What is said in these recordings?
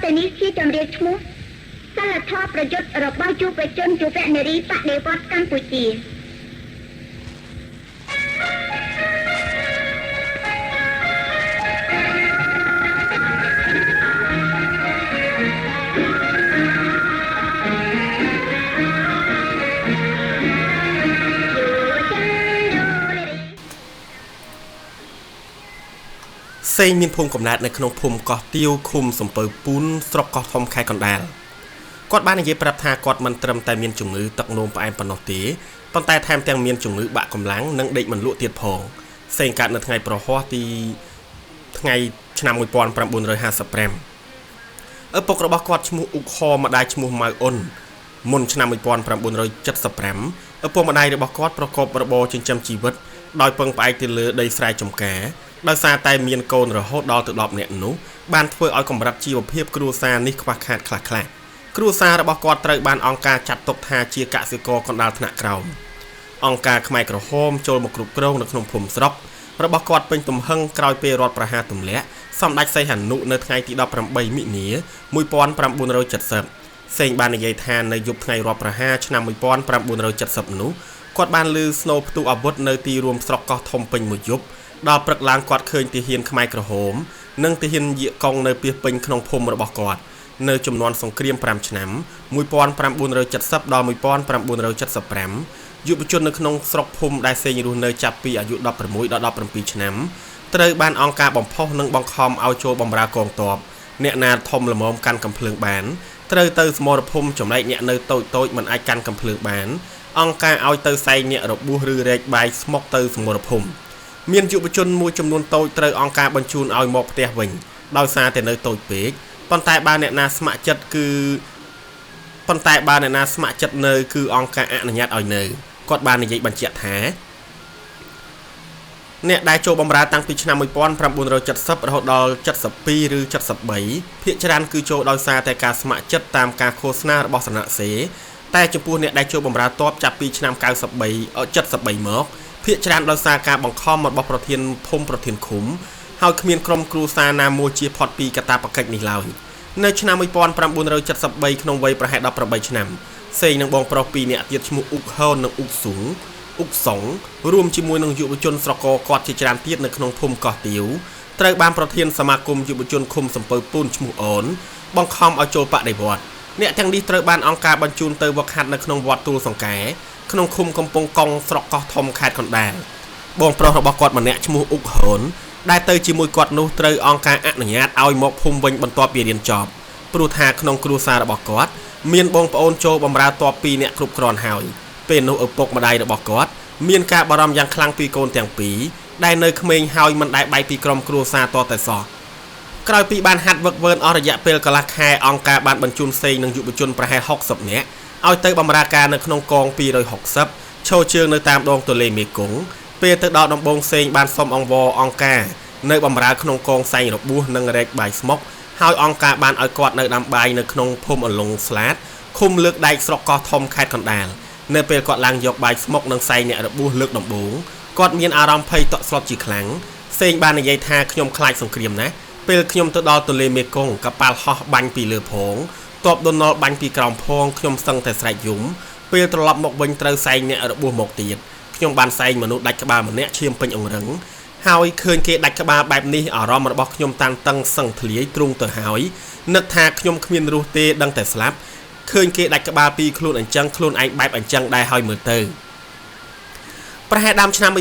ទៅនេះជាចម្រៀងឈ្មោះសិលធម៌ប្រយុទ្ធរបស់យុវជនយុវនារីបដិវត្តន៍កម្ពុជា សេងមានភូមិកំណើតនៅក្នុងភូមិកោះទាវឃុំសំពៅពូនស្រុកកោះធំខេត្តកណ្ដាលគាត់បាននិយាយប្រាប់ថាគាត់មិនត្រឹមតែមានជំងឺទឹកនោមផ្អែមប៉ុណ្ណោះទេប៉ុន្តែថែមទាំងមានជំងឺបាក់កម្លាំងនិងដេកមិនលក់ទៀតផងសេងកើតនៅថ្ងៃប្រហ័សទីថ្ងៃឆ្នាំ1955ឪពុករបស់គាត់ឈ្មោះអ៊ុកខម្ដាយឈ្មោះម៉ៅអ៊ុនមុនឆ្នាំ1975ឪពុកម្ដាយរបស់គាត់ប្រកបរបរចិញ្ចឹមជីវិតដោយពឹងផ្អែកទៅលើដីស្រែចម្ការដោយសារតែមានកូនរហូតដល់ទៅ10នាក់នោះបានធ្វើឲ្យកម្រិតជីវភាពគ្រួសារនេះខ្វះខាតខ្លះៗគ្រួសាររបស់គាត់ត្រូវបានអង្គការចាត់ទុកថាជាកសិករកណ្ដាលថ្នាក់ក្រោមអង្គការខ្មែរក្រហមចូលមកគ្រប់គ្រងនៅក្នុងភូមិស្រុករបស់គាត់ពេញទំហឹងក្រោយពេលរដ្ឋប្រហារទម្លាក់សម្ដេចសីហនុនៅថ្ងៃទី18មិនិនា1970សេងបាននិយាយថានៅយប់ថ្ងៃរដ្ឋប្រហារឆ្នាំ1970នោះគាត់បានឮស្នូផ្ទុះអាវុធនៅទីរួមស្រុកកោះធំពេញមួយយប់ដល់ព្រឹកឡើងគាត់ឃើញទាហានខ្មែរក្រហមនិងទាហានយៀកកុងនៅពាសពេញក្នុងភូមិរបស់គាត់នៅចំនួនសង្គ្រាម5ឆ្នាំ1970ដល់1975យុវជននៅក្នុងស្រុកភូមិដែលសេងរស់នៅចាប់ពីអាយុ16ដល់17ឆ្នាំត្រូវបានអង្គការបំផុសនិងបង្ខំឲ្យចូលបម្រើកងទ័ពអ្នកណាធំល្មមកាន់កាំភ្លើងបានត្រូវទៅសមរភូមិចំណែកអ្នកនៅតូចតូចមិនអាចកាន់កាំភ្លើងបានអង្គការឲ្យទៅសែងអ្នករបួសឬរែកបាយស្មុកទៅសមរភូមិមានយុវជនមួយចំនួនតូចត្រូវអង្គការបញ្ជូនឲ្យមកផ្ទះវិញដោយសារតែនៅតូចពេកប៉ុន្តែបើអ្នកណាស្ម័គ្រចិត្តគឺប៉ុន្តែបើអ្នកណាស្ម័គ្រចិត្តនៅគឺអង្គការអនុញ្ញាតឲ្យនៅគាត់បាននិយាយបញ្ជាក់ថាអ្នកដែលចូលបម្រើតាំងពីឆ្នាំ1970រហូតដល់72ឬ73ភាគច្រើនគឺចូលដោយសារតែការស្ម័គ្រចិត្តតាមការឃោសនារបស់សំណាក់សេតែចំពោះអ្នកដែលចូលបម្រើទ័ពចាប់ពីឆ្នាំ93 73មកភាគច្រើនដោយសារការបង្ខំរបស់ប្រធានភូមិប្រធានឃុំហើយគ្មានក្រុមគ្រួសារណាមួយជាផុតពីកាតព្វកិច្ចនេះឡើយនៅឆ្នាំ1973ក្នុងវ័យប្រហែល18ឆ្នាំសេងនិងបងប្រុស2នាក់ទៀតឈ្មោះអ៊ុកហននិងអ៊ុកស៊ុងអ៊ុកសុងរួមជាមួយនឹងយុវជនស្រកគាត់ជាច្រើនទៀតនៅក្នុងភូមិកោះទាវត្រូវបានប្រធានសមាគមយុវជនឃុំសំពៅពូនឈ្មោះអូនបង្ខំឲ្យចូលបដិវត្តន៍អ្នកទាំងនេះត្រូវបានអង្គការបញ្ជូនទៅវឹកហាត់នៅក្នុងវត្តទួលសង្កែក្នុងឃុំកំពង់កុងស្រុកកោះធំខេត្តកណ្ដាលបងប្រុសរបស់គាត់ម្នាក់ឈ្មោះអ៊ុកហនដែលទៅជាមួយគាត់នោះត្រូវអង្គការអនុញ្ញាតឲ្យមកភូមិវិញបន្ទាប់ពីរៀនចប់ព្រោះថាក្នុងគ្រួសាររបស់គាត់មានបងប្អូនចូលបម្រើទ័ព2នាក់គ្រប់គ្រាន់ហើយពេលនោះឪពុកម្ដាយរបស់គាត់មានការបារម្ភយ៉ាងខ្លាំងពីកូនទាំងពីរដែលនៅក្មេងហើយមិនដែលបែកពីក្រុមគ្រួសារតតែសោះក្រោយពីបានហាត់វឹកវើអស់រយៈពេលកន្លះខែអង្គការបានបញ្ជូនសេងនិងយុវជនប្រហែល60នាក់ឲ្យទៅបម្រើការនៅក្នុងកង260ឈរជើងនៅតាមដងទន្លេមេគង្គពេលទៅដល់ដំបងសេងបានសុំអង្វរអង្គការនៅបម្រើក្នុងកងសែងរបួសនិងរែកបាយស្មុកហើយអង្គការបានឲ្យគាត់នៅដាំបាយនៅក្នុងភូមិអលងស្លាតឃុំលើកដែកស្រុកកោះធំខេត្តកណ្ដាលនៅពេលគាត់ឡើងយកបាយស្មុកនិងសែងអ្នករបួសលើកដំបូងគាត់មានអារម្មណ៍ភ័យតក់ស្លុតជាខ្លាំងសេងបាននិយាយថាខ្ញុំខ្លាចសង្គ្រាមណាស់ពេលខ្ញុំទៅដល់ទន្លេមេគង្គកប៉ាល់ហោះបាញ់ពីលើផងតបដុនណល់បាញ់ពីក្រោមផងខ្ញុំសឹងតែស្រែកយំពេលត្រឡប់មកវិញត្រូវសែងអ្នករបួសមកទៀតខ្ញុំបានសែងមនុស្សដាច់ក្បាលម្នាក់ឈាមពេញអង្រឹងហើយឃើញគេដាច់ក្បាលបែបនេះអារម្មណ៍របស់ខ្ញុំតានតឹងសឹងធ្លាយទ្រូងទៅហើយនឹកថាខ្ញុំគ្មានរស់ទេដឹងតែស្លាប់ឃើញគេដាច់ក្បាលពីខ្លួនអញ្ចឹងខ្លួនឯងបែបអញ្ចឹងដែរហើយមើលទៅប្រហែលដើមឆ្នាំ1974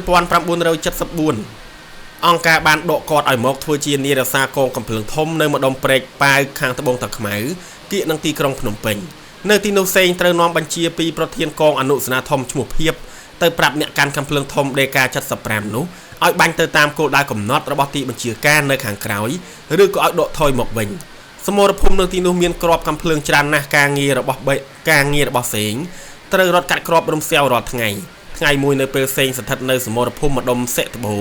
អង្គការបានដកគាត់ឲ្យមកធ្វើជានាយរក្សាកងកំភ្លើងធំនៅម្ដុំព្រែកប៉ាវខាងត្បូងតាខ្មៅគៀកនឹងទីក្រុងភ្នំពេញនៅទីនោះសេងត្រូវនាំបញ្ជាពីប្រធានកងអនុសេនាធំឈ្មោះភៀបទៅប្រាប់អ្នកកាន់កាំភ្លើងធំ DK75 នោះឲ្យបាញ់ទៅតាមគោលដៅកំណត់របស់ទីបញ្ជាការនៅខាងក្រោយឬក៏ឲ្យដកថយមកវិញសមរភូមិនៅទីនោះមានគ្រាប់កាំភ្លើងច្រើនណាស់ការងាររបស់សេងត្រូវរត់កាត់គ្រាប់រំសាវរាល់ថ្ងៃថ្ងៃមួយនៅពេលសេងស្ថិតនៅសមរភូមិម្ដុំសិត្បូ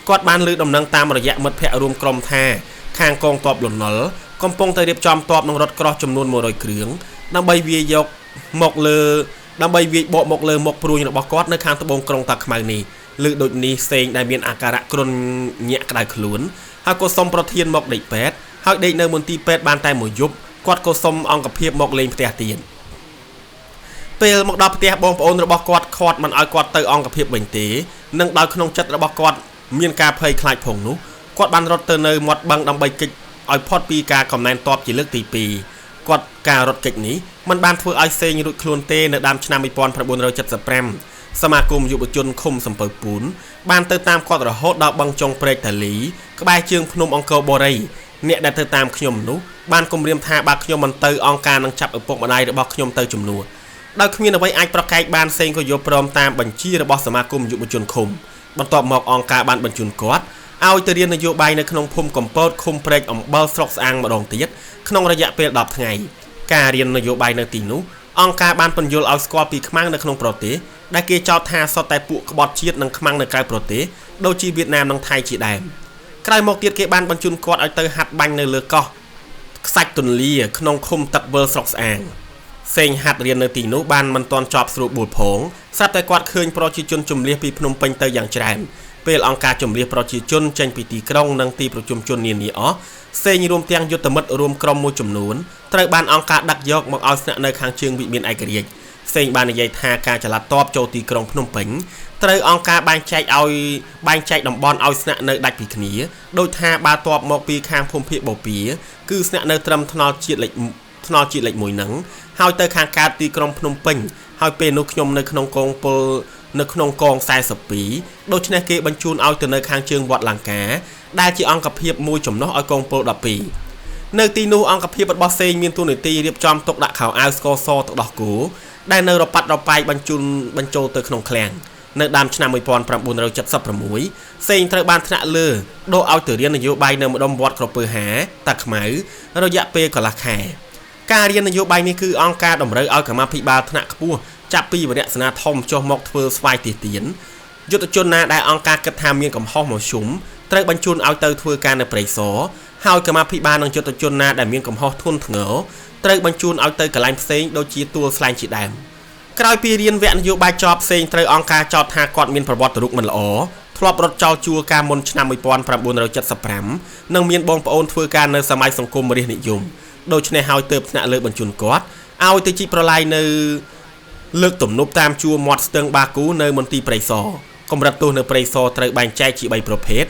គាត់បានលើកដំណឹងតាមរយៈមិត្តភ័ក្តិរួមក្រុមថាខាងកងទ័ពលន់ណុលកំពុងតែរៀបចំទ័ពនឹងរថក្រោះចំនួន100គ្រឿងដើម្បីវាយយកមកលើដើម្បីវាយបកមកលើមុខព្រួញរបស់គាត់នៅខាងត្បូងក្រុងតាខ្មៅនេះលើដូចនេះសេងដែលមានអាការៈគ្រុនញាក់ក្តៅខ្លួនហើយក៏សុំប្រធានមកដេកពេទ្យហើយដេកនៅមន្ទីរពេទ្យបានតែមួយយប់ គាត់ក៏សុំអង្គភាពមកលេងផ្ទះទៀតពេលមកដល់ផ្ទះបងប្អូនរបស់គាត់ខាត់មិនឲ្យគាត់ទៅអង្គភាពវិញទេនិងដោយក្នុងចិត្តរបស់គាត់មានការភ័យខ្លាចផងនោះគាត់បានរត់ទៅនៅមាត់បឹងដើម្បីគេចឲ្យផុតពីការកំណែនតបជាលើកទី2គាត់ការរត់គេចនេះមិនបានធ្វើឲ្យសេងរួចខ្លួនទេនៅដើមឆ្នាំ1975សមាគមយុវជនឃុំសំពៅពូនបានទៅតាមគាត់រហូតដល់បឹងចុងព្រែកតាលីក្បែរជើងភ្នំអង្គរបូរីអ្នកដែលទៅតាមខ្ញុំនោះបានគំរាមថាបើខ្ញុំមិនទៅអង្គការនឹងចាប់ឪពុកម្ដាយរបស់ខ្ញុំទៅជំនួសដោយគ្មានអ្វីអាចប្រកែកបានសេងក៏យល់ព្រមតាមបញ្ជារបស់សមាគមយុវជនឃុំបន្ទាប់មកអង្គការបានបញ្ជូនគាត់ឲ្យទៅរៀននយោបាយនៅក្នុងភូមិកំពតឃុំព្រែកអំបិលស្រុកស្អាងម្ដងទៀតក្នុងរយៈពេល10ថ្ងៃការរៀននយោបាយនៅទីនោះអង្គការបានពន្យល់ឲ្យស្គាល់ពីខ្មាំងនៅក្នុងប្រទេសដែលគេចោទថាសុទ្ធតែពួកក្បត់ជាតិនិងខ្មាំងនៅក្រៅប្រទេសដូចជាវៀតណាមនិងថៃជាដើមក្រោយមកទៀតគេបានបញ្ជូនគាត់ឲ្យទៅហាត់បាញ់នៅលើកោះខ្សាច់ទន្លាក្នុងឃុំទឹកវិលស្រុកស្អាងសេងហាត់រៀននៅទីនោះបានមិនទាន់ចប់ស្រួលបួលផងស្រាប់តែគាត់ឃើញប្រជាជនជំលះពីភ្នំពេញទៅយ៉ាងច្រើនពេលអង្គការជំលះប្រជាជនចេញពីទីក្រុងនិងទីប្រជុំជននានាអស់សេងរួមទាំងយុទ្ធមិត្តរួមក្រុមមួយចំនួនត្រូវបានអង្គការដឹកយកមកឲ្យស្នាក់នៅខាងជើងវិមានឯករាជ្យសេងបាននិយាយថាការចល័តតបចូលទីក្រុងភ្នំពេញត្រូវអង្គការបែងចែកឲ្យបែងចែកតំបន់ឲ្យស្នាក់នៅដាច់ពីគ្នាដោយថាបើតបមកពីខាងភូមិភាគបូព៌ាគឺស្នាក់នៅត្រឹមថ្នល់ជាតិលេខ1នឹងហើយទៅខាងកើតទីក្រុងភ្នំពេញហើយពេលនោះខ្ញុំនៅក្នុងកងពលនៅក្នុងកង42ដូច្នេះគេបញ្ជូនឲ្យទៅនៅខាងជើងវត្តលង្កាដែលជាអង្គភាពមួយចំណុះឲ្យកងពល12នៅទីនោះអង្គភាពរបស់សេងមានទួនាទីរៀបចំទុកដាក់ខោអាវស្ករសទឹកដោះគោដែលនៅរប៉ាត់រប៉ាយបញ្ជូនបញ្ចូលទៅក្នុងឃ្លាំងនៅដើមឆ្នាំ1976សេងត្រូវបានថ្នាក់លើដូរឲ្យទៅរៀននយោបាយនៅម្ដុំវត្តក្រពើហាតាខ្មៅរយៈពេលកន្លះខែការរៀននយោបាយនេះគឺអង្គការតម្រូវឲ្យកម្មាភិបាលថ្នាក់ខ្ពស់ចាប់ពីវរៈសេនាធំចុះមកធ្វើស្វ័យទាទៀនយុទ្ធជនណាដែលអង្គការគិតថាមានកំហុសមធ្យមត្រូវបញ្ជូនឲ្យទៅធ្វើការនៅព្រៃសរហើយកម្មាភិបាលនិងយុទ្ធជនណាដែលមានកំហុសធ្ងន់ធ្ងរត្រូវបញ្ជូនឲ្យទៅកន្លែងផ្សេងដូចជាទួលស្លែងជាដើមក្រោយពីរៀនវគ្គនយោបាយចប់ផ្សេងត្រូវអង្គការចោទថាគាត់មានប្រវត្តិរូបមិនល្អធ្លាប់រត់ចោលជួរការមុនឆ្នាំ1975និងមានបងប្អូនធ្វើការនៅសម័យសង្គមរាស្ត្រនិយមដូច្នេះហើយទើបថ្នាក់លើបញ្ជូនគាត់ឲ្យទៅជីកប្រឡាយនៅលើកទំនប់តាមជួរមាត់ស្ទឹងបាគូនៅមន្ទីរព្រៃសរកម្រិតទោសនៅព្រៃសរត្រូវបែងចែកជា3ប្រភេទ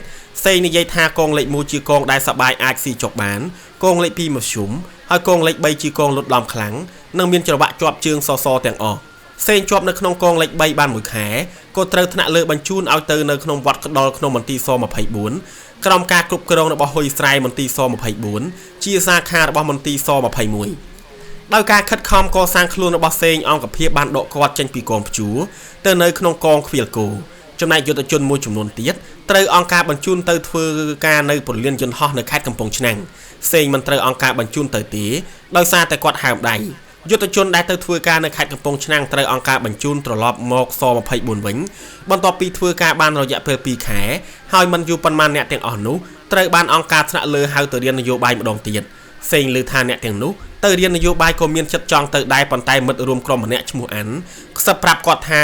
សេងនិយាយថាកងលេខ1ជាកងដែលសបាយអាចស៊ីចុកបានកងលេខ2មធ្យមហើយកងលេខ3ជាកងលុតឡំខ្លាំងនិងមានច្រវាក់ជាប់ជើងសសទាំងអស់សេងជាប់នៅក្នុងកងលេខ3បានមួយខែក៏ត្រូវថ្នាក់លើបញ្ជូនឲ្យទៅនៅក្នុងវត្តក្ដុលក្នុងមន្ទីរស24ក្រោមការគ្រប់គ្រងរបស់ហ៊ុយស្រែមន្ទីរស24ជាសាខារបស់មន្ទីរស21ដោយការខិតខំកសាងខ្លួនរបស់សេងអង្គភាពបានដកគាត់ចេញពីកងព្យួរទៅនៅក្នុងកងខ្វៀលគោចំណែកយុទ្ធជនមួយចំនួនទៀតត្រូវអង្គការបញ្ជូនទៅធ្វើការនៅព្រលានយន្តហោះនៅខេត្តកំពង់ឆ្នាំងសេងមិនត្រូវអង្គការបញ្ជូនទៅទេដោយសារតែគាត់ហើមដៃយុទ្ធជនដែលទៅធ្វើការនៅខេត្តកំពង់ឆ្នាំងត្រូវអង្គការបញ្ជូនត្រឡប់មកស24វិញបន្ទាប់ពីធ្វើការបានរយៈពេល2ខែហើយមិនយូរប៉ុន្មានអ្នកទាំងអស់នោះត្រូវបានអង្គការថ្នាក់លើហៅទៅរៀននយោបាយម្ដងទៀតសេងឮថាអ្នកទាំងនោះទៅរៀននយោបាយក៏មានចិត្តចង់ទៅដែរប៉ុន្តែមិត្តរួមក្រុមម្នាក់ឈ្មោះអាន់ខ្សឹបប្រាប់គាត់ថា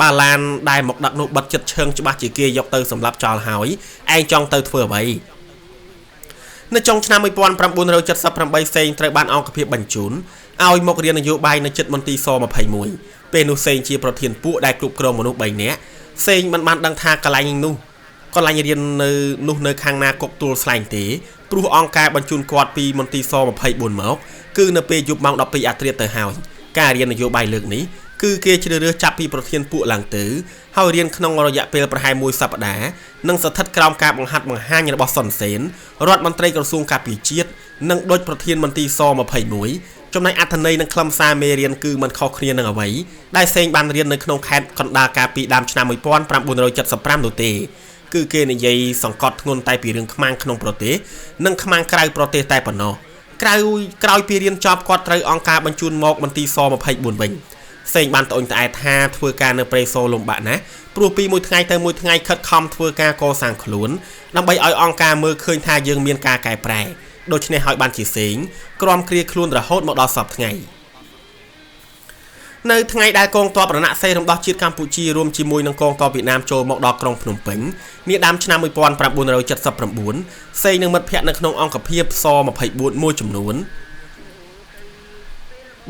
បាឡានដែលមកដឹកនោះបិទចិត្តឈឹងច្បាស់ជាគេយកទៅសម្លាប់ចោលហើយឯងចង់ទៅធ្វើអ្វីនៅចុងឆ្នាំ1978សេងត្រូវបានអង្គភាពបញ្ជូនឲ្យមករៀននយោបាយនៅជិតមន្ទីរស21ពេលនោះសេងជាប្រធានពួកដែលគ្រប់គ្រងមនុស្ស3នាក់សេងមិនបានដឹងថាកន្លែងនោះកន្លែងរៀននៅនោះនៅខាងណាគុកទួលស្លែងទេព្រោះអង្គការបញ្ជូនគាត់ពីមន្ទីរស24មកគឺនៅពេលយប់ម៉ោង12អាធ្រាត្រទៅហើយការរៀននយោបាយលើកនេះគឺគេជ្រើសរើសចាប់ពីប្រធានពួកឡើងទៅហើយរៀនក្នុងរយៈពេលប្រហែលមួយសប្តាហ៍និងស្ថិតក្រោមការបង្ហាត់បង្ហាញរបស់សុនសេនរដ្ឋមន្ត្រីក្រសួងការពារជាតិនិងដូចប្រធានមន្ទីរស21ចំណែកអត្ថន័យនិងខ្លឹមសារមេរៀនគឺមិនខុសគ្នានឹងអ្វីដែលសេងបានរៀននៅក្នុងខេត្តកណ្ដាលកាលពីដើមឆ្នាំ1975នោះទេគឺគេនិយាយសង្កត់ធ្ងន់តែពីរឿងខ្មាំងក្នុងប្រទេសនិងខ្មាំងក្រៅប្រទេសតែប៉ុណ្ណោះក្រោយពីរៀនចប់គាត់ត្រូវអង្គការបញ្ជូនមកមន្ទីរស24វិញសេងបានត្អូញត្អែថាធ្វើការនៅព្រៃសរលំបាកណាស់ព្រោះពីមួយថ្ងៃទៅមួយថ្ងៃខិតខំធ្វើការកសាងខ្លួនដើម្បីឲ្យអង្គការមើលឃើញថាយើងមានការកែប្រែដូច្នេះហើយបានជាសេងក្រំគ្រាខ្លួនរហូតមកដល់សប្តាហ៍ថ្ងៃ នៅថ្ងៃដែលកងទ័ពរណសិរ្សរំដោះជាតិកម្ពុជារួមជាមួយនឹងកងទ័ពវៀតណាមចូលមកដល់ក្រុងភ្នំពេញនាដើមឆ្នាំ1979សេងនិងមិត្តភ័ក្តិនៅក្នុងអង្គភាពស24មួយចំនួន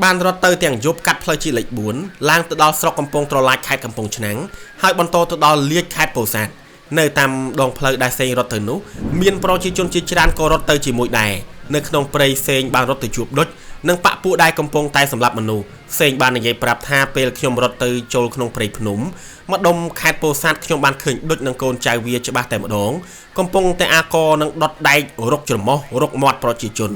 បានរត់ទៅទាំងយប់កាត់ផ្លូវជាតិលេខ4ឡើងទៅដល់ស្រុកកំពង់ត្រឡាចខេត្តកំពង់ឆ្នាំងហើយបន្តទៅដល់លាជខេត្តពោធិ៍សាត់នៅតាមដងផ្លូវដែលសេងរត់ទៅនោះមានប្រជាជនជាច្រើនក៏រត់ទៅជាមួយដែរនៅក្នុងព្រៃសេងបានរត់ទៅជួបដុចនិងបាក់ពួកដែលកំពុងតែសម្លាប់មនុស្សសេងបាននិយាយប្រាប់ថាពេលខ្ញុំរត់ទៅចូលក្នុងព្រៃភ្នំម្ដុំខេត្តពោធិ៍សាត់ខ្ញុំបានឃើញដុចនិងកូនចៅវាច្បាស់តែម្ដងកំពុងតែអាកនិងដុតដែករកច្រមុះរកមាត់ប្រជាជន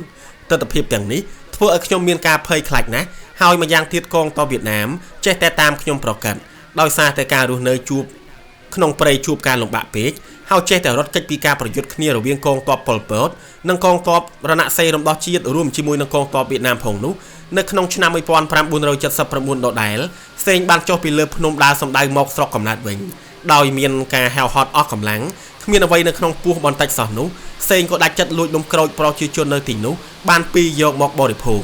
ទិដ្ឋភាពទាំងនេះធ្វើឲ្យខ្ញុំមានការភ័យខ្លាចណាស់ហើយម្យ៉ាងទៀតកងទ័ពវៀតណាមចេះតែតាមខ្ញុំប្រកាសដោយសារតែការរស់នៅជួបក្នុងព្រៃជួបការលំបាកពេកហើយចេះតែរត់គេចពីការប្រយុទ្ធគ្នារវាងកងទ័ពប៉ុលពតនិងកងទ័ពរណសិរ្សរំដោះជាតិរួមជាមួយនឹងកងទ័ពវៀតណាមផងនោះនៅក្នុងឆ្នាំ1979ដដែលសេងបានចុះពីលើភ្នំដើរសំដៅមកស្រុកកំណើតវិញដោយមានការហែវហត់អស់កម្លាំងគ្មានអ្វីនៅក្នុងពោះបន្តិចសោះនោះសេងក៏ដាច់ចិត្តលួចនំក្រូចប្រជាជននៅទីនោះបានពីរយកមកបរិភោគ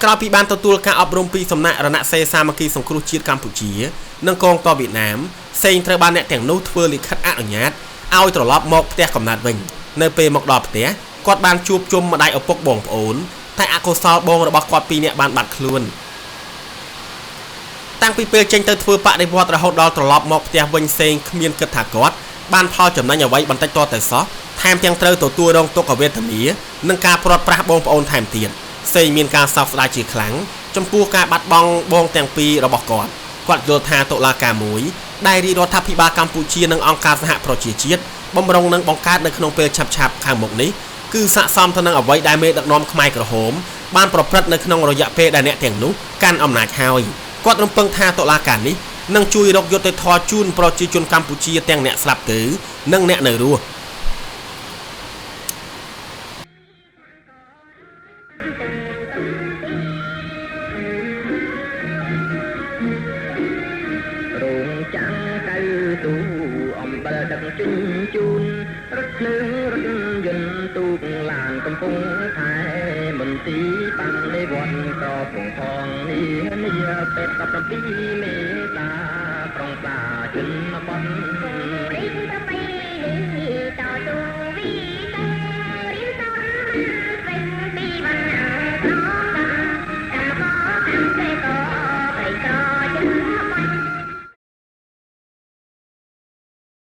ក្រោយពីបានទទួលការអប់រំពីសំណាក់រណសិរ្សសាមគ្គីសង្គ្រោះជាតិកម្ពុជានិងកងទ័ពវៀតណាមសេងត្រូវបានអ្នកទាំងនោះធ្វើលិខិតអនុញ្ញាតឲ្យត្រឡប់មកផ្ទះកំណើតវិញនៅពេលមកដល់ផ្ទះគាត់បានជួបជុំម្ដាយឪពុកបងប្អូនតែអកុសលបងរបស់គាត់ពីរនាក់បានបាត់ខ្លួនតាំងពីពេលចេញទៅធ្វើបដិវត្តរហូតដល់ត្រឡប់មកផ្ទះវិញសេងគ្មានគិតថាគាត់បានផលចំណេញអ្វីបន្តិចតតែសោះថែមទាំងត្រូវទទួលរងទុក្ខវេទនានិងការព្រាត់ប្រាសបងប្អូនថែមទៀតសេងមានការសោកស្ដាយជាខ្លាំងចំពោះការបាត់បង់បងទាំងពីររបស់គាត់គាត់យល់ថាតុលាការមួយដែលរាជរដ្ឋាភិបាលកម្ពុជានិងអង្គការសហប្រជាជាតិបំរុងនឹងបង្កើតនៅក្នុងពេលឆាប់ៗខាងមុខនេះគឺស័ក្តិសមទៅនឹងអ្វីដែលមេដឹកនាំខ្មែរក្រហមបានប្រព្រឹត្តនៅក្នុងរយៈពេលដែលអ្នកទាំងនោះកាន់អំណាចហើយគាត់រំពឹងថាតុលាការនេះនឹងជួយរកយុត្តិធម៌ជូនប្រជាជនកម្ពុជាទាំងអ្នកស្លាប់ទៅនិងអ្នកនៅរស់ រោងចាំងកៅទូអំបិលដឹកជញ្ជូនរថភ្លើងរថយន្តទូកឡានកំពុងថែមន្ទីរបដិវត្តក្រពងផងនេះនាពេទ្យ17មេសាប្រុងតាជនបទ រៀបប្រពៃណីតទូវីតរៀបតវិញពីវណ្ណ